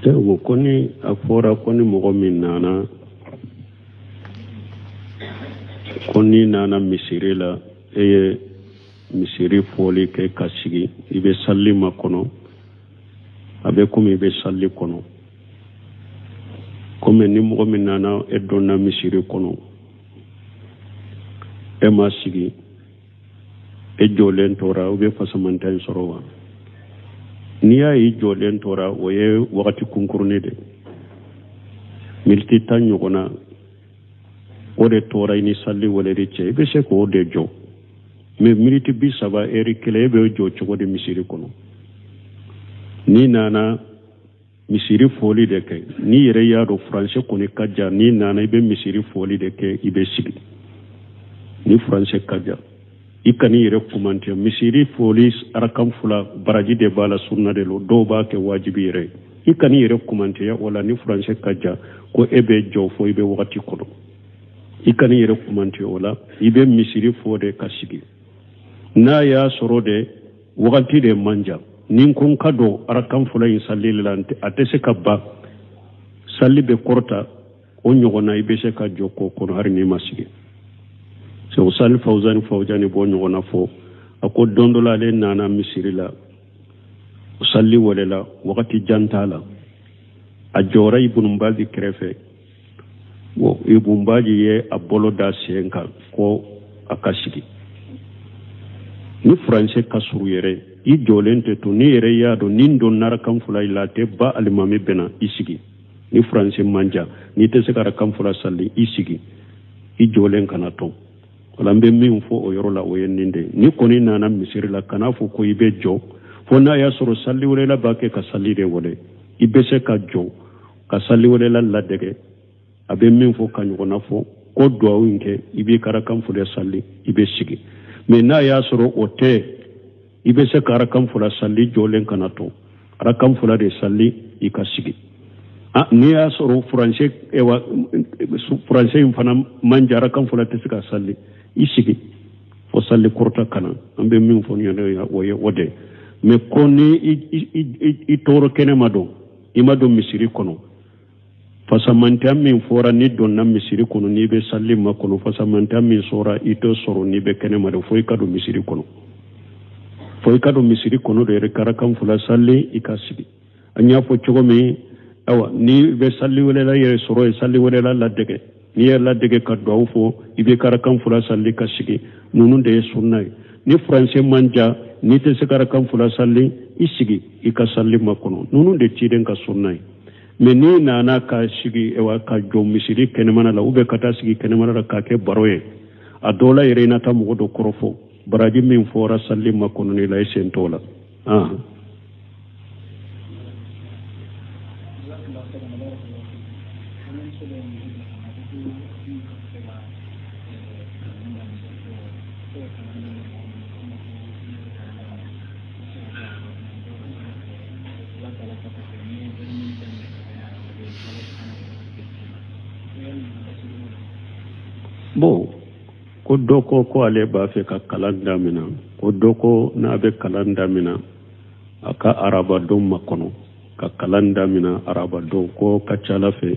O ko ni a fɔra ko ni mɔgɔ min nana, ko n'i nana misiri la, e ye misiri fɔli kɛ ka sigi, i bɛ sali makɔnɔ, a bɛ komi i bɛ sali kɔnɔ. Komi ni mɔgɔ min nana, e donna misiri kɔnɔ, e ma sigi, e jɔlen tora, u bɛ fasamantiya in sɔrɔ wa? N'i y'a ye i jɔlen tora, o ye wagati kunkurunin de, miniti 10 ɲɔgɔnna, o de tora i ni sali weleli cɛ, i bɛ se k'o de jɔ. Mais miniti 30, ɛri kelen, e bɛ jɔ cogo di misiri kɔnɔ? N'i nana misiri foli de kɛ, n'i yɛrɛ y'a dɔn furancɛ kɔni ka jan, n'i nana i bɛ misiri foli de kɛ, i bɛ sigi. Ni furancɛ ka jan, i kan'i yɛrɛ kumantiya. Misiri foli arakan fila, baraji de b'a la, sunna de lo, dɔw b'a kɛ wajibi yɛrɛ ye. I kan'i yɛrɛ kumantiya o la. Ni furancɛ ka jan ko e bɛ jɔ fo i bɛ wagati kɔnɔ, i kan'i yɛrɛ kumantiya o la. I bɛ misiri fo de ka sigi. N'a y'a sɔrɔ de wagati de man jan, ni n ko n ka don arakan fila in sali la, a tɛ se ka ban, sali bɛ kɔrɔta, o ɲɔgɔn na, i bɛ se ka jɔ k'o kɔnɔ hali n'i ma sigi. Sɛku Sali Fawuzani Fawuzani b'o ɲɔgɔnna fɔ. A ko don dɔ la, ale nana misiri la, sali welela, wagati jan t'a la, a jɔra Ibunu Bazi kɛrɛfɛ. Bon, Ibunu Bazi ye a bolo da sen kan ko a ka sigi. Ni furancɛ ka surun yɛrɛ, i jɔlen tɛ to. N'i yɛrɛ y'a dɔn ni n donna arakan fila in la, a tɛ ba alimami bɛnna, i sigi. Ni furancɛ man jan, n'i tɛ se ka arakan fila sali, i sigi, i jɔlen kana to. Wala n bɛ min fɔ o yɔrɔ la, o ye nin de ye. N'i kɔni nana misiri la, kan'a fɔ ko i bɛ jɔ fo n'a y'a sɔrɔ sali welela b'a kɛ ka sali de wele. I bɛ se ka jɔ ka sali welela ladege, a bɛ min fɔ ka ɲɔgɔnna fɔ, ko duwawu in kɛ, i b'i ka arakan fila sali, i bɛ sigi. Mais n'a y'a sɔrɔ o tɛ, i bɛ se ka arakan fila sali jɔlen kana to, arakan fila de sali, i ka sigi. N'i y'a sɔrɔ furancɛ, ewa, furancɛ in fana man jan, arakan fila tɛ se ka sali, i sigi fo sali kɔrɔta ka na. An bɛ min fɔ ɲɛna, o ye o de. Mais ko ni i tɔɔrɔ kɛnɛ ma don, i ma don misiri kɔnɔ, fasamantiya min fɔra n'i donna misiri kɔnɔ, n'i bɛ sali makɔnɔ, fasamantiya min sɔrɔ, i t'o sɔrɔ n'i bɛ kɛnɛma de, fo i ka don misiri kɔnɔ. Fo i ka don misiri kɔnɔ de yɛrɛ, ka arakan fila sali, i ka sigi. An y'a fɔ cogo min, awa, n'i bɛ sali welela yɛrɛ sɔrɔ ye, sali welela ladege, n'i y'a ladege ka duwawu fɔ, i bɛ ka arakan fila sali ka sigi. Ninnu de ye sunna ye. Ni furancɛ man jan, n'i tɛ se ka arakan fila sali, i sigi, i ka sali makɔnɔ. Ninnu de ciden ka sunna ye. Mais n'i nana ka sigi, ka jɔ misiri kɛnɛmana la, ou bien ka taa sigi kɛnɛmana la k'a kɛ baro ye, a dɔw la yɛrɛ i na taa mɔgɔ dɔ kɔrɔfɔ, baraji min fɔra sali makɔnɔni la, i sen t'o la. Bon, ko dɔ ko ko ale b'a fɛ ka kalan damina, ko dɔ ko n'a bɛ kalan damina, a ka arabadon makɔnɔ ka kalan damina arabadon, ko ka ca ala fɛ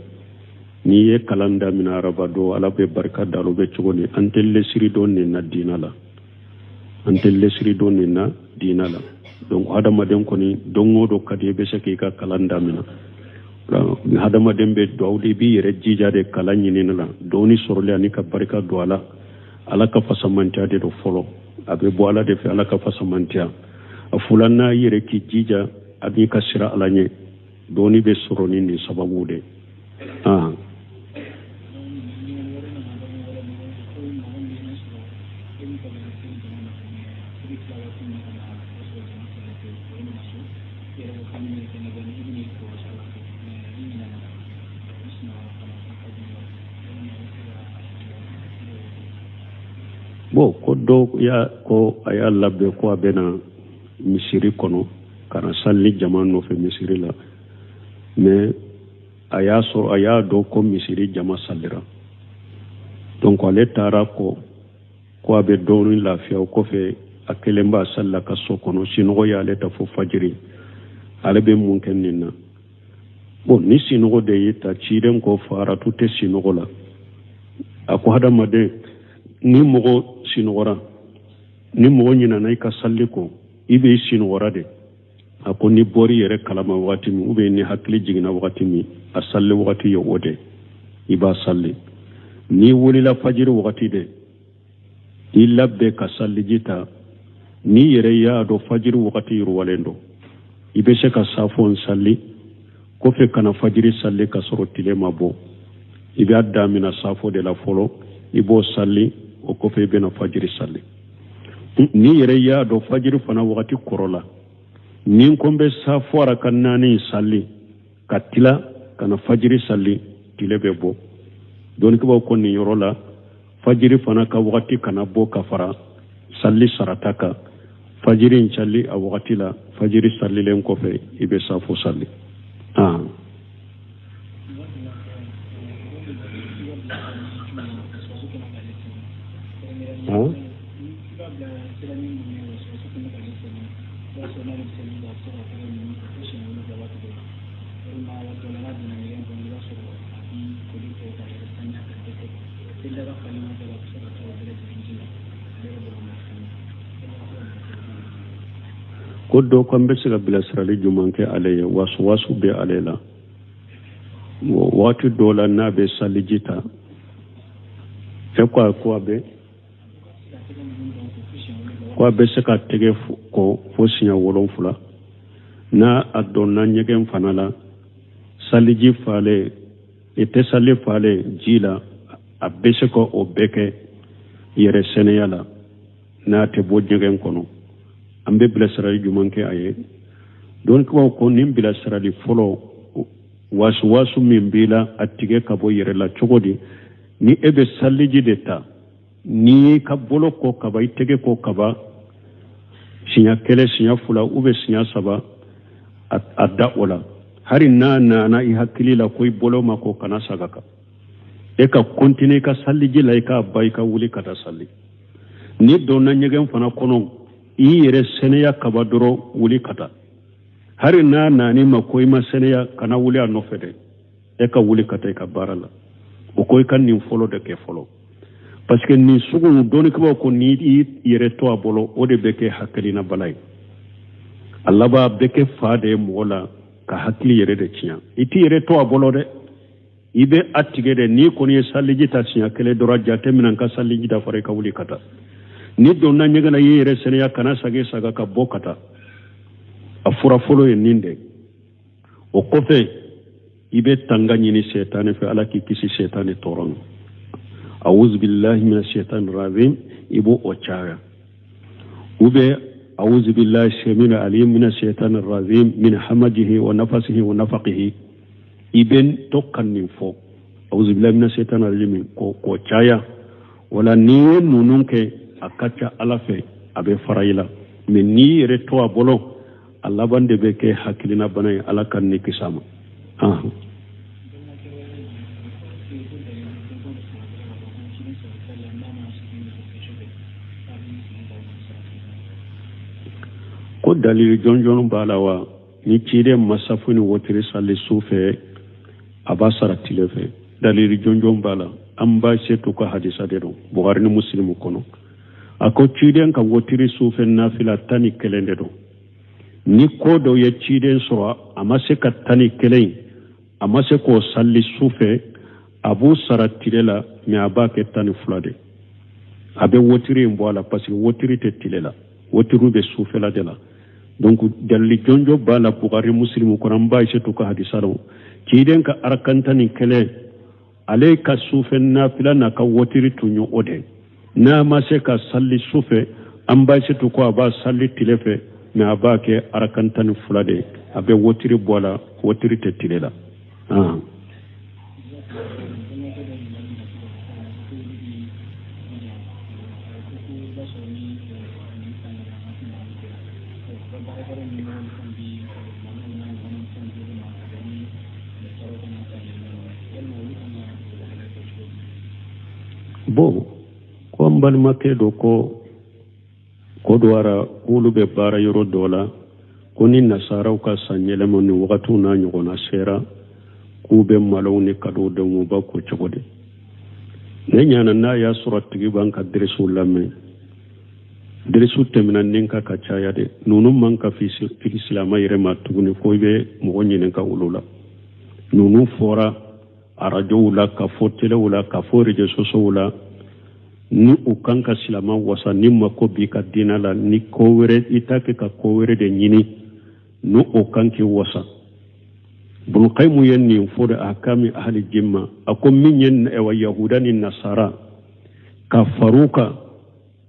n'i ye kalan damina arabadon, Ala bɛ barika da o bɛ cogo ni. An tɛ lesiri dɔn nin na diina la, an tɛ lesiri dɔn nin na diina la. Donc hadamaden kɔni, don o don ka di, i bɛ se k'i ka kalan damina. Hadamaden bɛ duwawu de, i b'i yɛrɛ jija de kalan ɲinini la, dɔnni sɔrɔli ani ka barika don a la. Ala ka fasamantiya de don fɔlɔ, a bɛ bɔ Ala de fɛ, Ala ka fasamantiya. A filanan, i yɛrɛ k'i jija a b'i ka sira Ala ɲɛ. Dɔnni bɛ sɔrɔ ni nin sababu de. Bon, ko dɔ y'a ko a y'a labɛn ko a bɛna misiri kɔnɔ ka na sali jama nɔfɛ misiri la, mais a y'a sɔrɔ a y'a dɔn ko misiri jama salira. Donc ale taara ko a bɛ dɔɔnin lafiya, o kɔfɛ a kelen b'a sali la ka so kɔnɔ, sinɔgɔ y'ale ta fo fajiri. Ale bɛ mun kɛ nin na? Bon, ni sinɔgɔ de y'i ta, ciden ko faratu tɛ sinɔgɔ la. A ko hadamaden, ni mɔgɔ sinɔgɔra, ni mɔgɔ ɲinana i ka salli kɔ, i bɛ i sinɔgɔra de. A ko ni bɔr'i yɛrɛ kalama wagati min, ou bien ni hakili jiginna wagati min, a salli wagati ye o de, i b'a salli. N'i wulila fajiri wagati de, i labɛn ka salliji ta. N'i yɛrɛ y'a dɔn fajiri wagati yiriwalen don, i bɛ se ka safo salli kɔfɛ ka na fajiri salli ka sɔrɔ tile ma bɔ. I b'a damina safo de la fɔlɔ, i b'o salli, o kɔfɛ i bɛna fajiri salli. N'i yɛrɛ y'a dɔn fajiri fana wagati kɔrɔ la, ni n ko n bɛ safo araka naani salli ka tila ka na fajiri salli, tile bɛ bɔ. Dɔnnikɛbaaw ko nin yɔrɔ la, fajiri fana ka wagati kana bɔ ka fara salli sarata kan. Fajiri in salli a wagati la, fajiri sallilen kɔfɛ i bɛ safo salli. Ko dɔ ko an bɛ se ka bilasirali jumɛn kɛ ale ye? Wasuwasu bɛ ale la waati dɔ la n'a bɛ saliji ta. E ko a ko a bɛ ko a bɛ se ka tɛgɛ ko fo siɲɛ 7. N'a a donna ɲɛgɛn fana la, saliji falen, i tɛ sali falen ji la, a bɛ se ka o bɛɛ kɛ yɛrɛ sɛnɛya la n'a tɛ bɔ ɲɛgɛn kɔnɔ. An bɛ bilasirali jumɛn kɛ a ye? Dɔnnikɛbaaw ko nin bilasirali fɔlɔ, wasuwasu min b'i la, a tigɛ ka bɔ yɛrɛ la cogo di? Ni e bɛ saliji de ta, n'i y'i ka bolo ko kaba, i tɛgɛ ko kaba siɲɛ kelen, siɲɛ fila ou bien siɲɛ saba, a da o la. Hali n'a nana i hakili la ko i bolo ma ko, kana saga kan, e ka continuer i ka saliji la, i k'a ba, i ka wuli ka taa sali. Ni donna ɲɛgɛn fana kɔnɔ, i yɛrɛ sɛnɛya kaba dɔrɔn, wuli ka taa. Hali n'a nan'i ma ko i ma sɛnɛya, kana wuli a nɔfɛ dɛ, e ka wuli ka taa i ka baara la. O ko i ka nin fɔlɔ de kɛ fɔlɔ, parce que nin sugu, dɔnnikɛbaaw ko n'i y'i yɛrɛ to a bolo, o de bɛ kɛ hakilina bala ye. A laban bɛ kɛ fa de ye mɔgɔ la, ka hakili yɛrɛ de tiɲɛ. I t'i yɛrɛ to a bolo dɛ, i bɛ a tigɛ de. N'i kɔni ye saliji ta siɲɛ kelen dɔrɔn, jate minɛ n ka saliji dafara, i ka wuli ka taa. Ni donna ɲɛgɛn na, i yɛrɛ sɛnɛya, kana sage saga ka bɔ ka taa. A fura fɔlɔ ye nin de. O kɔfɛ, i bɛ tanga ɲini sɛtanɛ fɛ, Ala k'i kisi sɛtanɛ tɔɔrɔ ma. Awuzu billahi mina sɛtan razim, i b'o o caya, ou bien awuzu billahi samil alim mina sɛtan razim min hamajihi wa nafasihi wa nafaqihi. I bɛ to ka nin fɔ, awuzu billahi mina sɛtan rajim, k'o caya. Wala n'i ye ninnu kɛ, a ka ca Ala fɛ, a bɛ fara i la. Mais n'i yɛrɛ to a bolo, a laban de bɛ kɛ hakilina bana ye. Ala ka ni kisi a ma. Ko dalili jɔnjɔn b'a la wa? Ni ciden ma safo ni wotiri sali su fɛ, a b'a sara tile fɛ, dalili jɔnjɔn b'a la. An b'a se to ka hadisa de don, Buhari ni Musilimu kɔnɔ. A ko ciden ka wotiri su fɛ nafila 11 de don. Ni ko dɔ ye ciden sɔrɔ, a ma se ka 11, a ma se k'o sali su fɛ, a b'o sara tile la, mais a b'a kɛ 12 de. A bɛ wotiri in bɔ a la, parce que wotiri tɛ tile la, wotiri bɛ sufɛla de la. Donc dalili jɔnjɔn b'a la, Bukari Musilimu kɔnɔ, an b'a se to ka hadisa dɔn. Ciden ka arakan 11, ale ka sufɛ nafila n'a ka wotiri tun ye o de. N'a ma se ka sali su fɛ, an b'a se to ko a b'a sali tile fɛ, mais a b'a kɛ arakan 12 de, a bɛ wotiri bɔ a la, wotiri tɛ tile la. Bon, ko n balimakɛ dɔ ko Kodowara, k'olu bɛ baara yɔrɔ dɔ la, ko ni nasaraw ka san yɛlɛma ni wagatiw n'a ɲɔgɔnna sera. K'u bɛ malow ni kadow d'u ma, u b'a ko cogo di? Ne ɲana n'a y'a sɔrɔ a tigi b'an ka deresiw lamɛn, deresiw tɛmɛna nin kan ka caya de. Ninnu man ka fili silama yɛrɛ ma tuguni ko i bɛ mɔgɔ ɲininka olu la. Ninnu fɔra arajow la, ka fɔ telew la, ka fɔ réseaux sociaux la. Ni u kan ka silama wasa, ni mako b'i ka diinɛ la, ni ko wɛrɛ i t'a kɛ ka ko wɛrɛ de ɲini, ni o kan k'i wasa. Bunukayimu ye nin fɔ de ahkami ahali jimma. A ko min ye ɛwa yahuda ni nasara ka far'u kan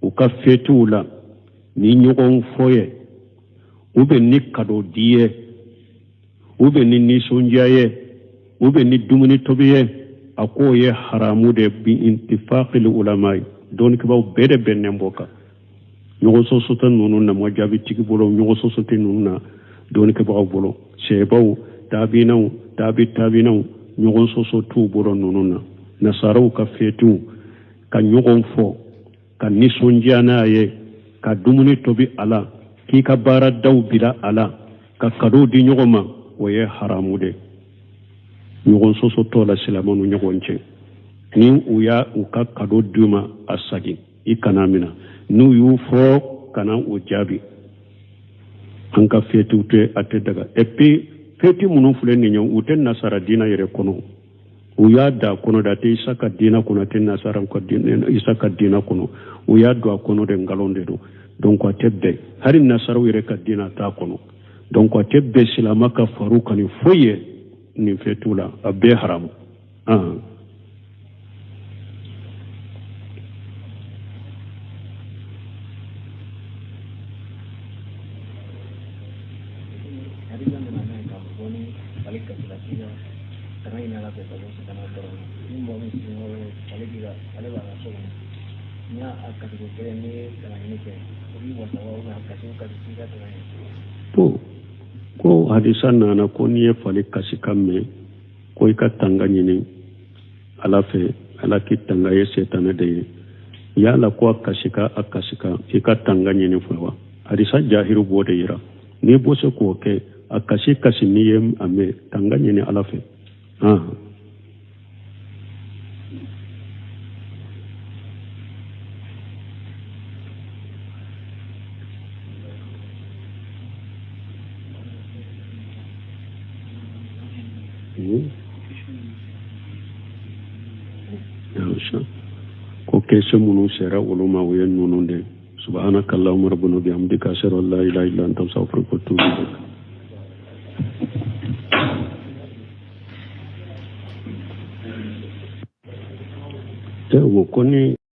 u ka fetiw la ni ɲɔgɔn fɔ ye, u bɛ ni kado di ye, u bɛ ni nisɔndiya ye, u bɛ ni dumuni tobi ye, a k'o ye haramu de bi intifaqil ulama ye. Dɔnnikɛbaaw bɛɛ de bɛnnen b'o kan. Ɲɔgɔn sɔsɔ tɛ ninnu na mɔ jaabitigi bolo, ɲɔgɔn sɔsɔ tɛ ninnu na dɔnnikɛbagaw bolo, sebaw, taabinaw, taabi taabinaw, ɲɔgɔn sɔsɔ t'u bolo ninnu na. Nasaraw ka fetiw ka ɲɔgɔn fɔ ka nisɔndiya n'a ye, ka dumuni tobi a la, k'i ka baaradaw bila a la, ka kadow di ɲɔgɔn ma, o ye haramu de. Ɲɔgɔn sɔsɔ t'o la silamɛw ni ɲɔgɔn cɛ. Ni u y'a u ka kado d'u ma, a sagin, i kana mina. N'u y'u fɔ, kana u jaabi. An ka fetiw tɛ, a tɛ daga. Et puis feti minnu filɛ nin ye, u tɛ nasara diina yɛrɛ kɔnɔ. U y'a da kɔnɔ de, a tɛ Isa ka diina kɔnɔ, a tɛ nasara ka diina, Isa ka diina kɔnɔ. U y'a don a kɔnɔ de, nkalon de don. Donc a tɛ bɛn hali nasaraw yɛrɛ ka diina t'a kɔnɔ. Donc a tɛ bɛn silama ka far'u kan ni foyi ye nin fetiw la, a bɛɛ haramu. Bon, ko hadisa nana ko n'i ye fali kasikan mɛn, ko i ka tanga ɲini Ala fɛ, Ala k'i tanga ye setanɛ de ye. Yala ko a kasika a kasika i ka tanga ɲini fɛ wa? Hadisa jahiru b'o de yira. N'i b'o se k'o kɛ, a kasi kasi, n'i ye a mɛn, tanga ɲini Ala fɛ. Ko question minnu sera olu ma, o ye ninnu de. Subhanaka allahumma rabbana bihamdika, ashhadu an la ilaha illa anta, astaghfiruka wa atubu ilaik. O ko ni